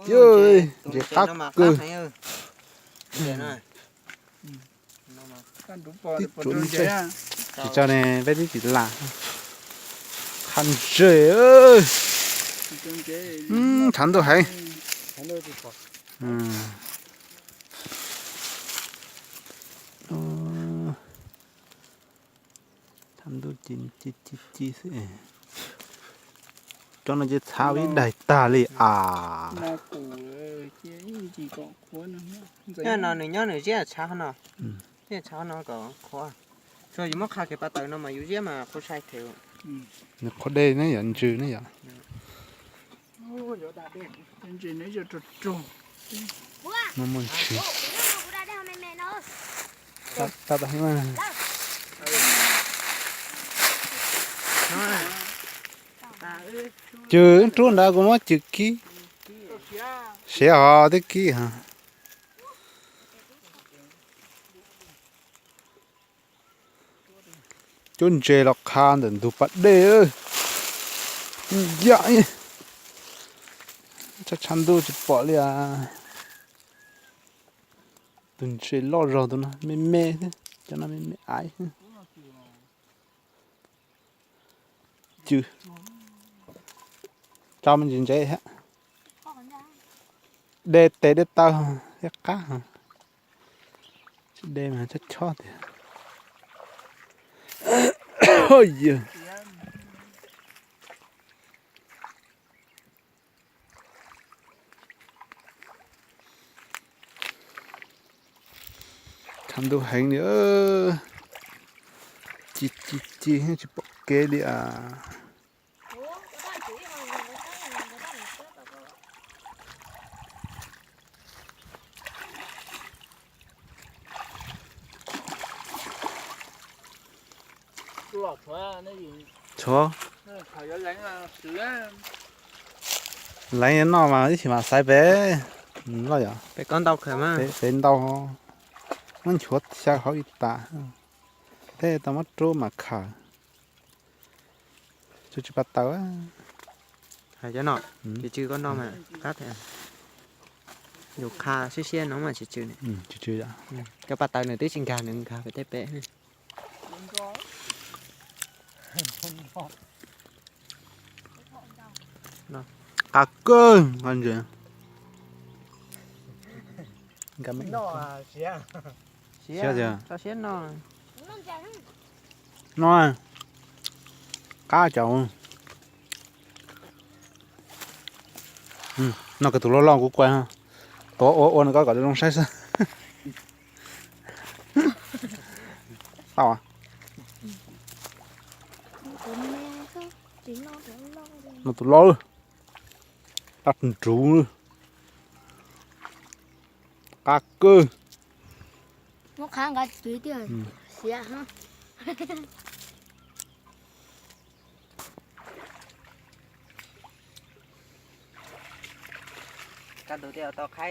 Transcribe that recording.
Yoj, ntses qab kawg. Tib tsuav ntses, tsis tso ne peb twb tsis lam. Qhab ntses, tshav ntuj heev. Tshav ntuj ci ci ci xwb. Cov no ces txhav ib daig tag li as. Nyob no nws nyob nws ziab tshav no. Ziab tshav no kom qhuav. Tsuas yus muab qha kiag pas taws no mas yus ziab mas qhuav sai thev. Nws qhuav dej ne yom, ntsws ne yom. Muaj muaj ntsis. Cws rub nrad kuv muab cws kib. Siav hov twb kib hov. Cuab ntses los qha ntawm ntug pas dej. Yam, tshav ntuj tsis pom li as. Tus ntses loj zog tus no me me xwb, cov no me me aiv xwb. Cws, tso me ntsis ntsev thiab. Dej tes dej taw thiab qab. Tsis dej mas chob chob tiag. Yog tshav ntuj heev li, ci ci ci tsis pom kev li as. Tshuav, leev noj mas ib chim mam xaiv pem. Loj yom, pem ntau, muab nchuav xyaw hauv ib tas, peb tau muab rub mas khawm. Tsis pas taws. Hais cov no, tsis tsw koj no mas qab thiab. Yus qha siab siab no mas tsis tsw. Cov pas taws nws twb tsis nkag, nws nkag pem tej pem. Qab kawg. Siab tiag. No, qab cov. No kws tus loj loj kuv kuaj, tuav ua ua no koj kom zoo saib xwb. Tau. No tus loj, daj nruv, qab kawg. Muab qha nqa txwv tiag, siav. Kaj ntug thiaj tau qhaib